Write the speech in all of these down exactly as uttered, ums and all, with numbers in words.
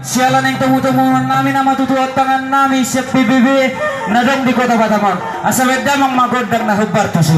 Siala naeng tomutomuan nami nama tutu ontangan nami sian P B B na adong di Kota Batam on. Asa bahen damang ma gondang na hombar tusi.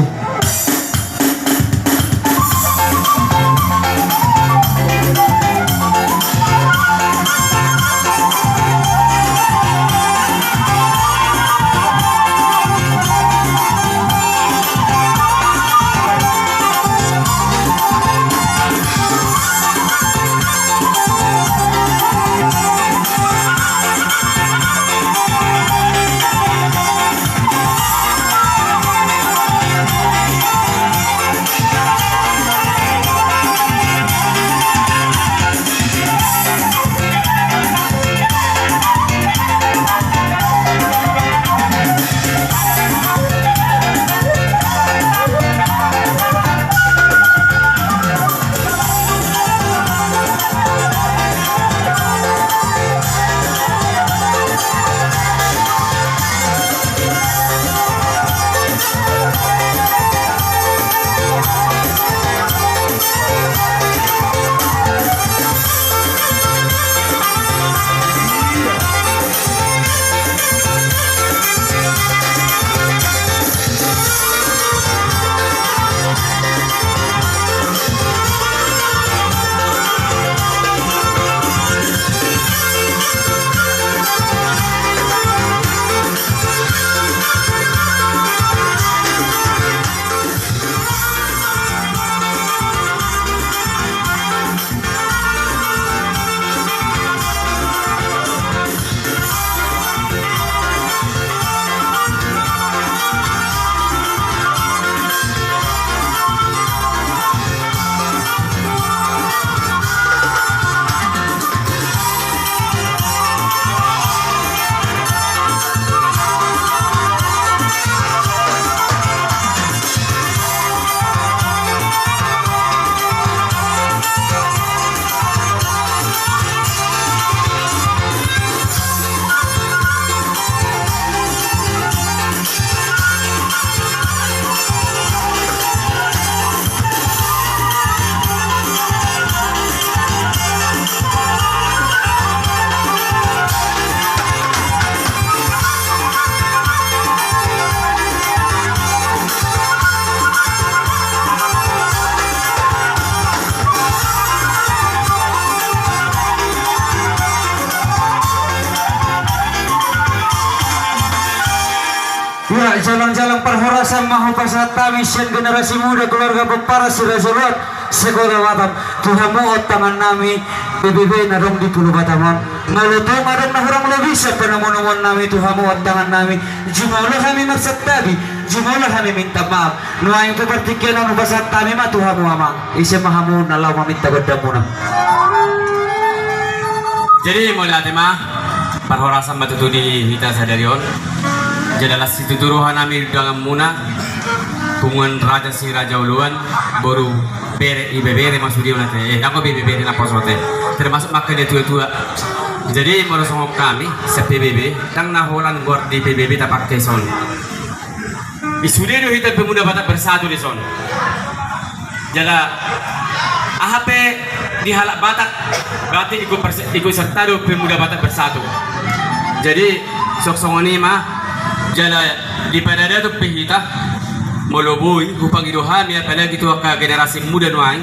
Ia, jalang-jalang parhorasan ma hupasahat hami sian generasi muda keluarga Pomparan Siraja Uluan se-Kota Batam tu hamu ontangan nami P B B na adong di Pulo Batam on. Molo tung adong na hurang lobi sian panomunomuan nami tu hamu ontangan nami, jumolo hami marsantabi, jumolo hami minta maaf. Nuaeng tu partingkian on hupasahat hami ma tu hamu amang, ise ma hamu na laho maminta gondangmuna. Jadi mauliate ma, parhorasan ma tutu di hita sadari on. Jala las situtu roha nami di undanganmuna, punguan Raja Siraja Uluan, boru bere, ibebere ma sude on ate, eh, ndang ibebere na poso ate. Termasuk ma angka na tua-tua. Jadi molo songon hami sian P B B, ndang na holan goar di P B B tapangke son. I sude do hita Pemuda Batak Bersatu dison. Jala aha pe di halak Batak, berarti ikut perse-, ikut serta do Pemuda Batak Bersatu. Jadi songon i ma, jala di paradaton pe hita, molo boi hupangido hami apalagi tu angka generasi muda nuaeng,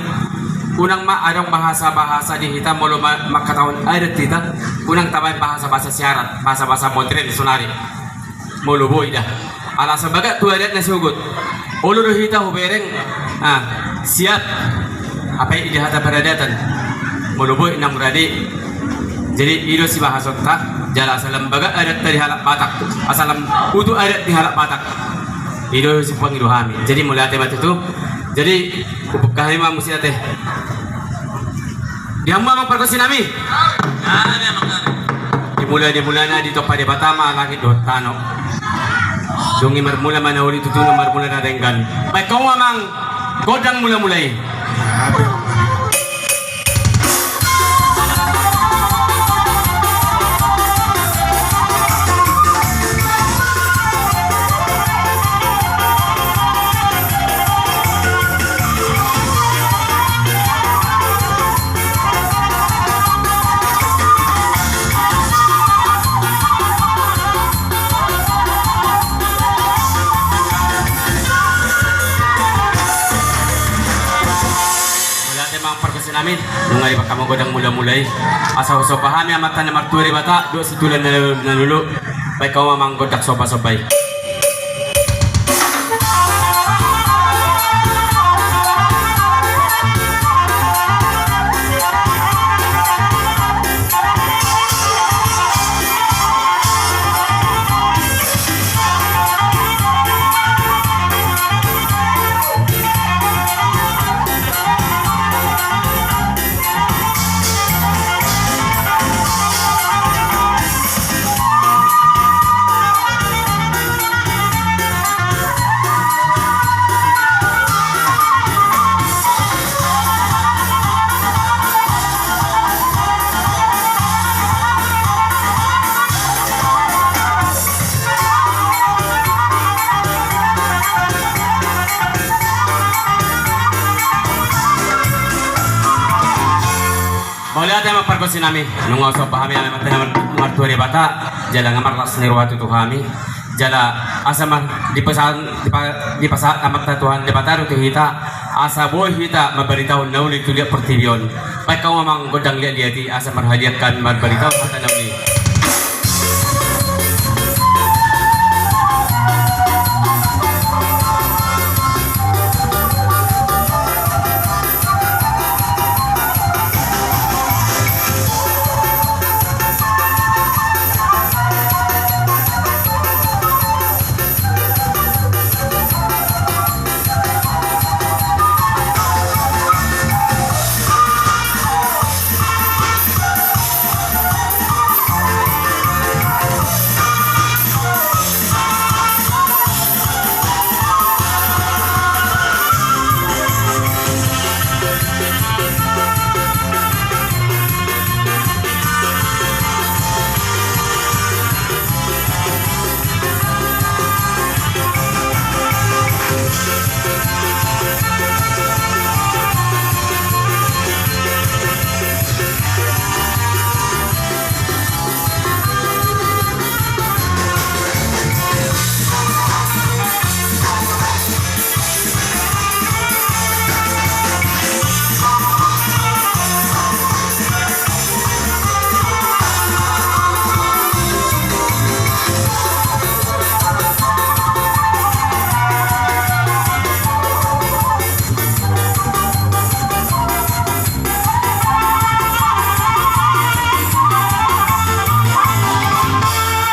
unang ma adong bahasa-bahasa di hita molo ma-, mangkatahon adat hita, unang tabaen bahasa-bahasa siarat, bahasa-bahasa modern sonari. Molo boi da. Ala sabaga tu adat na sogot. Olo do hita hubereng. Ah, siap. Apa i di hata paradatan. Molo boi nang rade. Jadi i do sibahasonta. Jala asa lam baga adat di halak Batak. Asa lam utu adat di halak Batak. I do sipangido hami. Jadi mauliate ma tutu. Jadi hubuka hami ma muse ate. Di hamu amang pargonsi nami. Dimulai, dimulai na ditompa Debata ma langit dohot tano. Dung i marmula ma na uli tutu na marmula na denggan. Baen hamu amang gondang mula-mula i. Nunga dibahen hamu gondang mula-mula i. Asa husomba hami Amanta na martua Debata dohot situan na, na lolo. Bahen hamu ma gondang somba-somba i. Mauliate ma pargonsi nami, nunga husomba hami Amanta na martua Debata, jala nunga marlas ni roha tutu hami, jala asa ma dipasahat, dipa-, dipasahat Amanta Tuhan Debata do tu hita, asa boi hita mambaritahon na uli tu liat portibi on. Bahen hamu ma gondang liat-liat i, asa marhaliang hami mambaritahon hata na uli.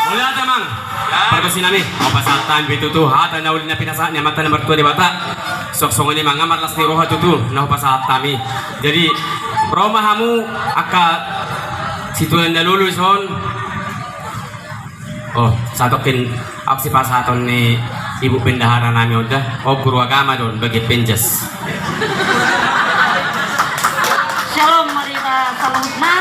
Mauliate amang. Pargonsi nami, hupasahat hami tutu hata na uli na pinasahat ni Amanta na martua Debata. Suang songon i ma nunga marlas ni roha tutu na hupasahat hami. Jadi ro ma hamu angka situan na lolo dison. Oh, satongkin ahu sipasahaton ni ibu bendahara nami on da. Oh, guru agama do on, bagian penjas. Shalom, mari ta saluhutna.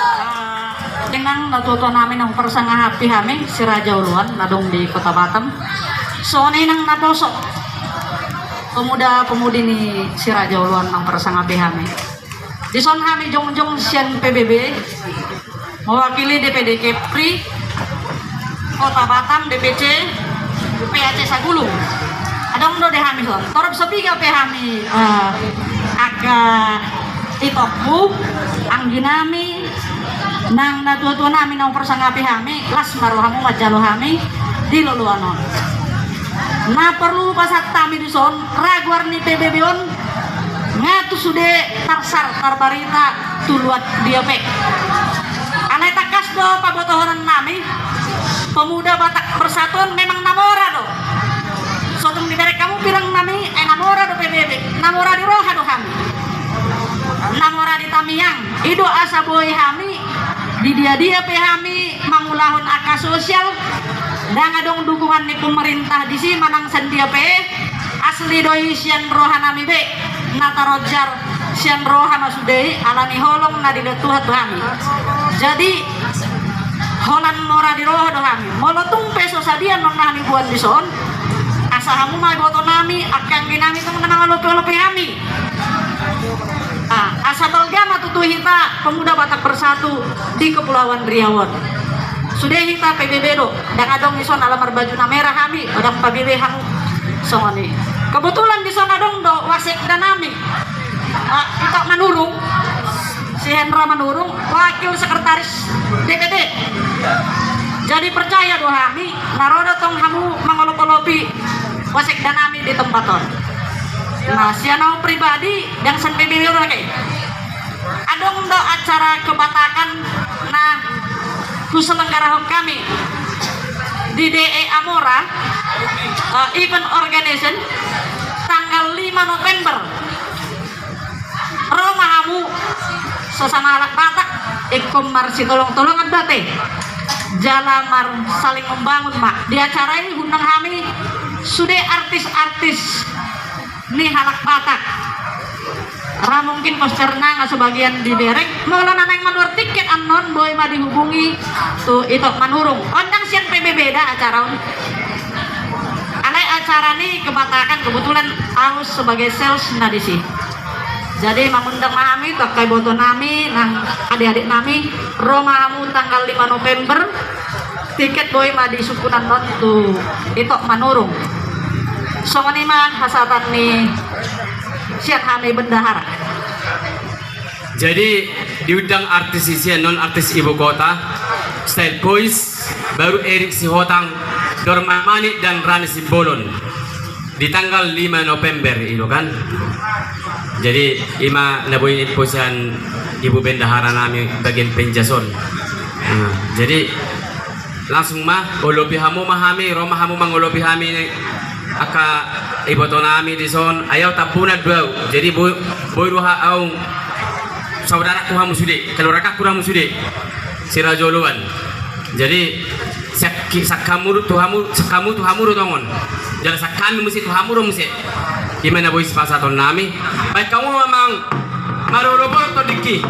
Ah, inang na tuatua nami na huparsangapi hami, Siraja Oloan, na adong di Kota Batam. Songon i inang naposo, pemuda-pemudi ni Siraja Oloan na huparsangapi hami. Dison hami jongjong sian P B B, mewakili D P D Kepri Kota Batam, D P C, P A C Sagulung. Adong do di hami son. Torop so piga pe hami, eh, angka itokku, anggi nami, nang na tuatua nami na huparsangapi hami, las ma rohamu manjalo hami di loloan on. Na porlu hupasahat hami dison, ra goar ni P B B on, nga tu sude tarsar, tarbarita tu luat dia pe. Alai tangkas do pabotohonon nami, pemuda Batak Bersatu on memang na mora do. So tung dibereng hamu pirang nami, eh, na mora do P B B, na mora di roha do hami. Na mora di tangiang, i do asa boi hami, di dia-dia pe hami mangulahon angka sosial, ndang adong dukungan ni pemerintah disi manang sian dia pe, asli do i sian roha nami be, na taronjar sian roha ma sude i, ala ni holong na dilehon Tuhan tu hami. Jadi, holan mora di roha do hami. Molo tung pe so sadia annon na hami boan dison, asa hamu ma iboto nami, angka anggi nami tung na mangalopi-olopi hami. Ah, asa balga ma tutu hita pemuda Batak Bersatu di Kepulauan Riau on. Sude hita P B B do, ndang adong dison ala marbaju na merah hami, ndang P B B hamu. Songon i. Kebetulan dison adong do wasekda nami. Ah, Ito Manurung, si Hendra Manurung, wakil sekretaris D P D. Jadi percaya do hami, na ro do tong hamu mangolopolopi wasekda nami di tempat on. Nah, sian au pribadi, dang sian P B B do ate. Adong do acara kebatakan na huselenggarahon hami di D E Amora, eh, event organization, tanggal lima November. Ro ma hamu sesama halak Batak, ingkon marsitolongtolongan do ate. Jala marsaling membangun ma. Di acara i huundang hami sude artis-artis ni halak Batak. Ra mungkin posterna nga sebagian dibereng. Molo na naeng manuhor tiket annon, boi ma dihubungi tu Ito Manurung. On dang sian P B B da acara on. Alai acara ni kebatakan, kebetulan au sebagai sales na disi. Jadi mangundang ma hami tu angka iboto nami nang adik-adik nami, ro ma hamu tanggal lima November. Tiket boi ma disungkun annon tu Ito Manurung. Songon i ma hasahatan ni sian hami bendahara. Jadi diundang artis isi annon, artis ibu kota, Style Boys, baru Erik Sihotang, Dorman Manik dan Rani Simbolon. Di tanggal lima November i do kan. Jadi i ma na boi niimpo sian ibu bendahara nami bagian penjason. Nah, jadi langsung ma olopi hamu ma hami, ro ma hamu mangolopi hami angka iboto nami dison. Ai au Tambunan do au. Jadi boi, boi do au, saudaraku hamu sude, keluargaku hamu sude, sira joloan. Jadi sak-, sangkapmu tu hamu, sangkapmu tu hamu do tongon. Jala sangkapmi muse tu hamu do muse. I ma na boi sipasahaton nami. Baen hamu ma amang. Marolopolop tondingki.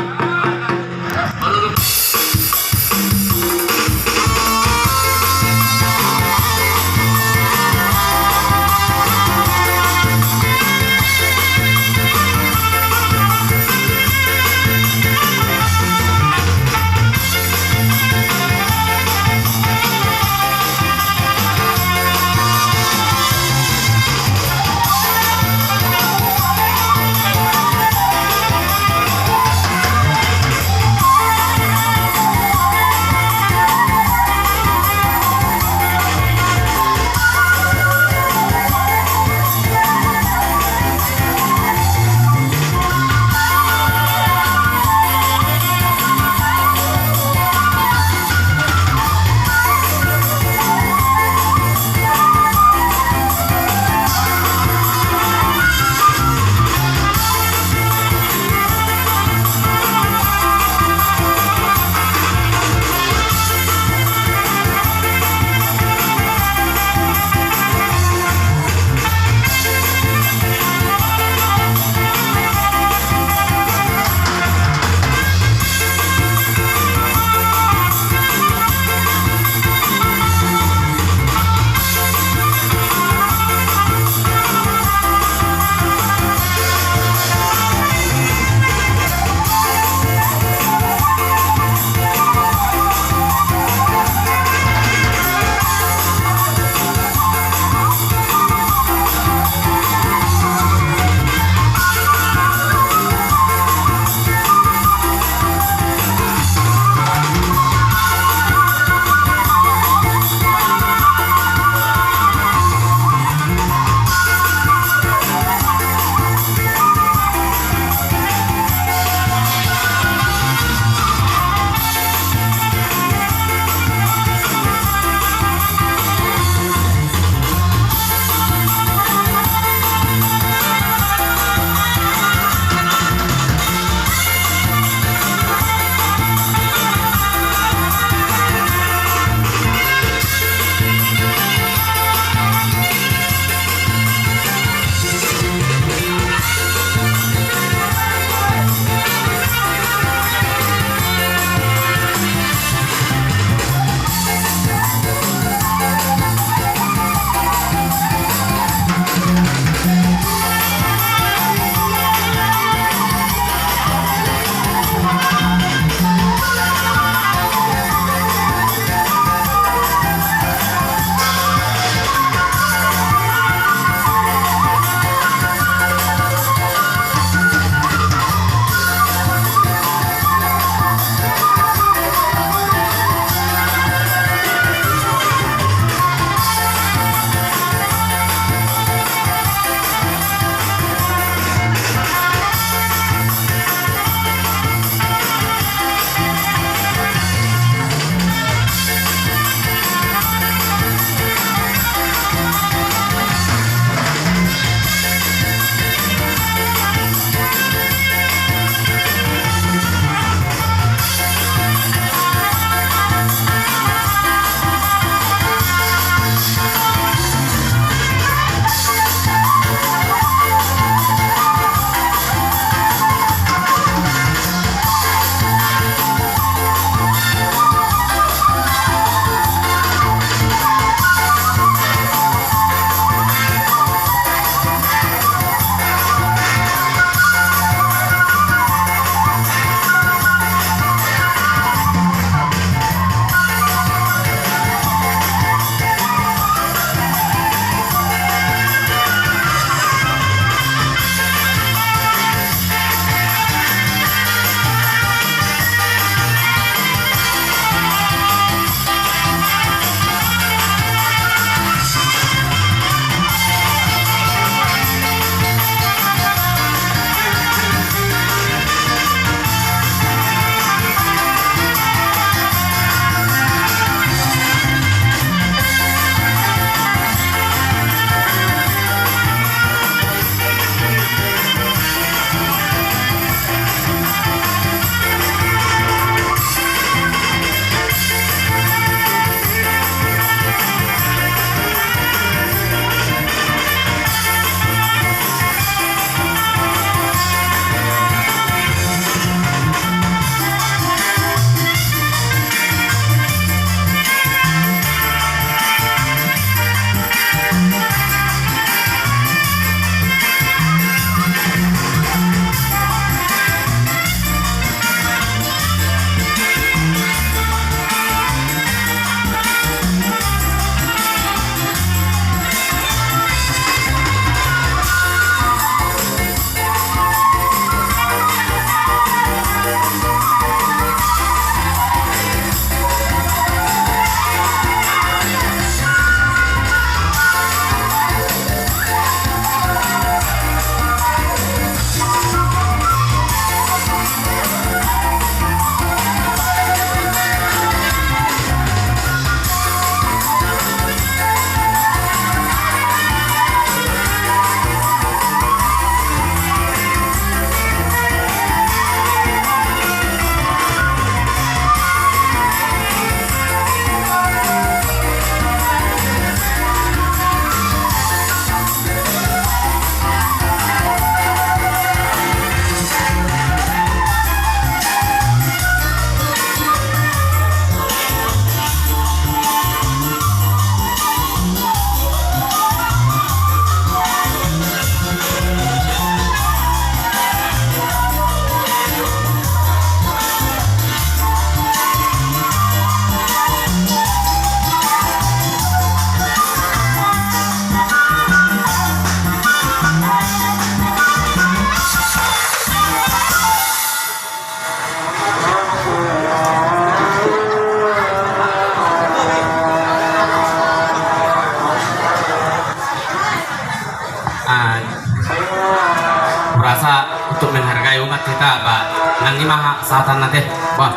Untuk menghargai umat hita, ba, nang i ma sahatanna te. Bah,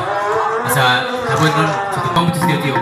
asa, sabun non, satu kompos tio-tio.